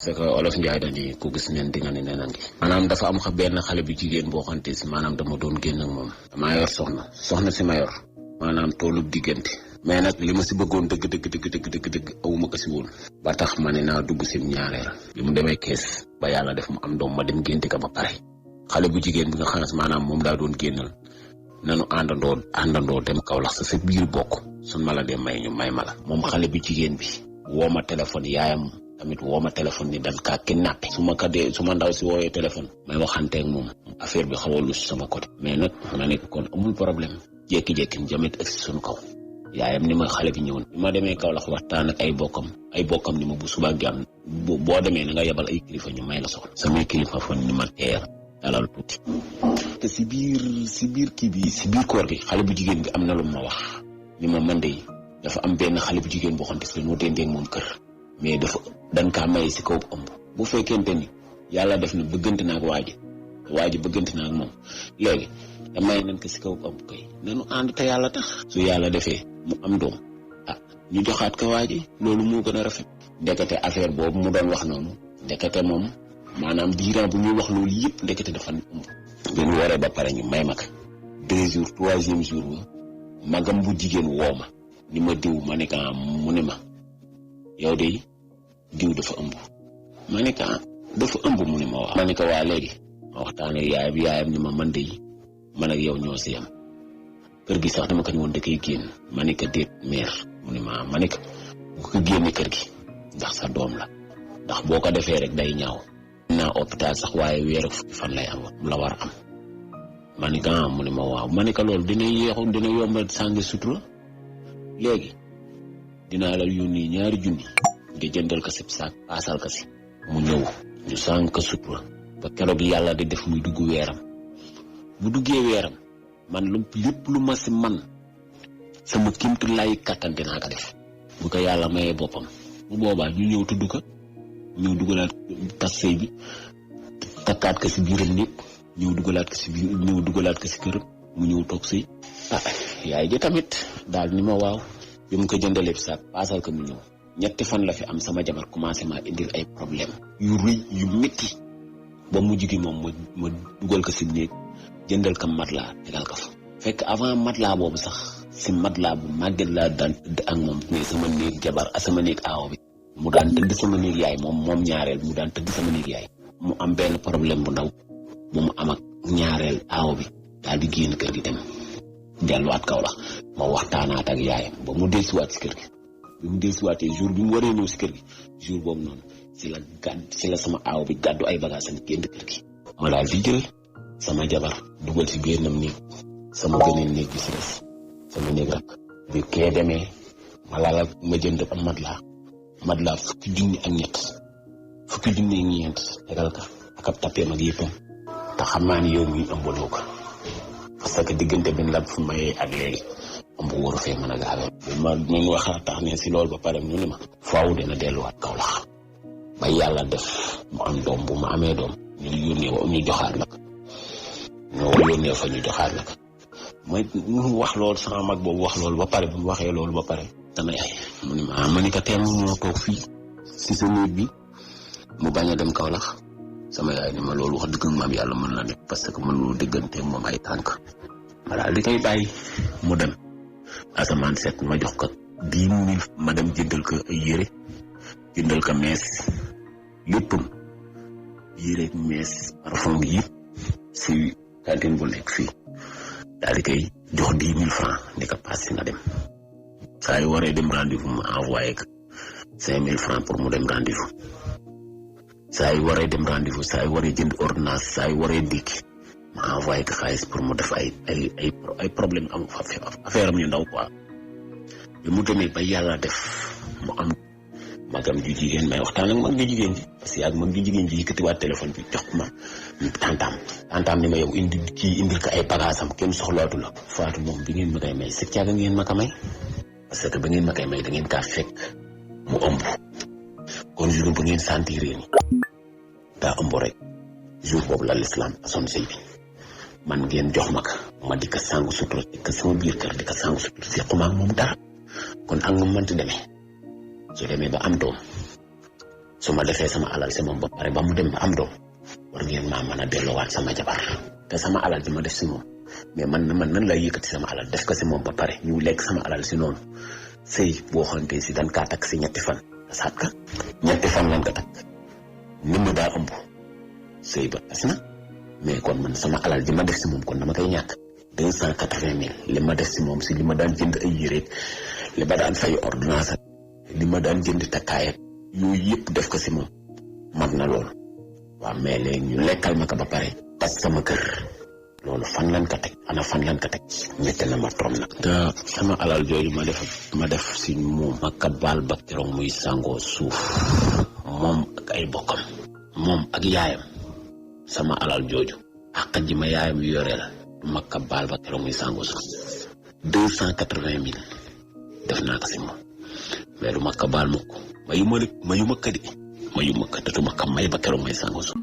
c'est que olof Njaay dañuy ku gis neen di nga ne neneen gi maanaam dafa am benn xale bu jigéen boo xamante si maanaam dama doon génn ak moom damaa yor soxna si ma yor maanaam toolub diggante mais nag li ma si bëggoon dëgg awuma ko si woon ba tax ma ne naa dugg si ñaareel bi mu demee kees ba yàlla def mu am doom ma dem génte ka ba pare xale bu jigéen bi nga xam ne maanaam moom daa doon génnal nanu àndandoo dem Kaolack sa biir bokk suñ ma la dem may ñu may ma la moom xale bu jigéen bi woo ma téléphone yaayam tamit woo ma téléphone ni dañ kaa kidnappé su ma ndaw si woowee téléphone may waxanteeg moom affaire bi xaw a lu sama côté mais nag ma ne kon amul problème jékki-jékki jamit ak si suñu kaw yaayam ni ma xale bi ñëwoon bi ma demee Kaolack waxtaan ak ay bokkam ni ma bu subaa jàmm boo demee na nga yebal ay kilifa ñu may la soxla samay kilifa fan ni ma teer dalal tuuti te si biir kii bi si biir koor gi xale bu jigéen bi am na lu ma wax ni ma man de dafa am benn xale bu jigéen boo xam te moo dendeeg moom kër mais dañ kaa maye si kaw ëmb bu fekkente ni yàlla def na bëggante na ak waa ji bëggante na ak moom léegi da may nañ ko si kaw ëmb kay nanu ànd te yàlla tax su yàlla defee mu am doom ñu joxaat ko waa ji loolu moo gën a rafet ndekete affaire boobu mu doon wax noonu ndekete moom maanaam diiran bu ñuy wax loolu yëpp ndekete dafa ëmb bi ñu waree ba pare ñu may ma ko 2 jours 3e jour ba magam bu jigéen woo ma ni ma diw ma ne ko mu ne ma yow de diw dafa ëmb ma ne ko dafa ëmb mu ne ma wax ma ne ko waa léegi ma waxtaanee yaayam ni ma man de man ak yow ñoo si yam kër gi sax dama ko ni woon da koy génn ma ne ko déet meer mu ne ma ne ko bu ko génne kër gi ndax sa doom la ndax boo ko defee rek day ñaaw naa hôpital sax waaye weer ak fukki fan lay am la war a am ma ne ko mu ne ma waaw ma ne ko loolu dina yombal sàngi sutura léegi dinaa la yónni 2 junni nga jëndal ko si saak paasal ko si mu ñëw ñu sànq ko sutura ba keroog yàlla di def muy dugg weeram bu duggee weeram man lépp lu ma si man sama kimtu lay kattan dinaa ko def bu ko yàlla mayee boppam bu boobaa ñu ñëw tudd ko ñëw dugalaat tas sëy bi takkaat ko si biiram néeg ñëw dugalaat ko si këram mu ñëw toog sëy yaay ji tamit daal ni ma waaw bi mu ko jëndalee bi saak paasal ko mu ñëw 3 fan la fi am sama jabar commencé ma indil ay problème yu rëy yu métti ba mujj gi moom ma dugal ko si néeg jëndal ko matelas tegal ko fa fekk avant matelas boobu sax si matelas bu màgget laa daan tëdd ak moom mais sama néeg jabar ak sama néeg aaw bi mu daan tëdd sama néeg yaay moom ñaareel mu daan tëdd sama néeg yaay mu am benn problème bu ndaw bu mu am ak ñaareel aaw bi daal di génn kër gi dem delluwaat Kaolack ma waxtaanaat ak yaayam ba mu dellusiwaat si kër gi bi mu dellusiwaatee jour bi mu waree ñëw si kër gi jour boobu noonu si la sama aaw bi gàddu ay bagages am génn kër gi ma daal di jël sama jabar dugal si biiram néeg sama beneen néeg bi si des sama néeg rak bi kee demee ma jënd am matelas 10 junni ak ñett tegal ka ak ab tappeem ak yëppam te xam naa ni yow mi ëmbaloo ko parce que diggante bi la fu mayee ak léegi ëmb waru fee mën a gaawee ma ñu waxaat tax ne si loolu ba pare ñu ne ma faaw dina delluwaat Kaolack ba yàlla def mu am doom bu ma amee doom ñu joxaat la ko ñoo yónnee fa ñu joxaat la ko mooy mu wax loolu sama mag boobu wax loolu ba pare bu mu waxee loolu ba pare dama yaay mu ne ma ni ko teem moo toog fii si sa néeg bi mu bañ a dem Kaolack sama yaay ni ma loolu wax dëgg maam yàlla mën la nekk parce que mënuloo diggante moom ay tànk ma daal di koy bàyyi mu dem asamaan set ma jox ko 10 000 ma dem jëndal ko ay yére jëndal ko mees léppam yére mees parfum bi yëpp si cantine bu nekk fii daal di koy jox 10 000 francs di ko paas nga dem saa yu waree dem rendez-vous ma envoyé ko 5 000 francs pour mu dem rendez-vous saa yu waree dem rendez-vous saa yu waree jënd ordonnance saa yu waree dikki ma envoyé ko xaalis pour mu def ay problème am affaire am yu ndaw quoi bi mu demee ba yàlla def mu am magam ju jigéen may waxtaan ak mag ju jigéen ji parce que ak mag ju jigéen ji yëkkatiwaat téléphone bi jox ma tantam ni ma yow indil ko ay bagaasam kenn soxlaatu la Fatou moom bi ngeen ma koy may sëg caaga ngeen ma ko may parce que ba ngeen ma koy may da ngeen kaa fekk mu ëmb kon jour bu ngeen sentiree ni daa ëmb rek jour boobu la l'islam ason sëy bi man ngeen jox ma ko ma di ko sangu sutur di ko sama biir kër di ko sangu sutur si xumaag moom dara kon ak nga mënti demee su demee ba am doom su ma defee sama alal si moom ba pare ba mu dem ba am doom war ngeen maa mën a delloowaat sama jabar te sama alal ji ma def si moom mais man nan lay yëkkati sama alal def ko si moom ba pare ñu lekk sama alal si noonu sëy boo xamante si dañ kaa takk si ñetti fan saat ka ñetti fan lañ ko takk ni mu daa ëmb sëy ba tas na mais kon man sama alal ji ma def si moom kon dama koy ñàkk 280 000 li ma def si moom si li ma daan jënd ay yére li ma daan fay ordonnance li ma daan jënd takkaay yooyu yëpp def ko si moom mat na loolu waaw mais léegi ñu lekkal ma ko ba pare tas sama kër loolu fan lañ ko teg ana fan lañ ko teg ñette na ma trom nag te sama alal jooju ma def si moom ma ka baal ba keroog muy sangoo suuf moom ak ay bokkam moom ak yaayam sama alal jooju ak ji ma yaayam yore la ma ka baal ba keroog muy sangoo suuf 280 000 def naa ko si moom mais du ma ka baal mukk mayu ma ka di mayu ma ka te du ma ka may ba keroog muy sangoo suuf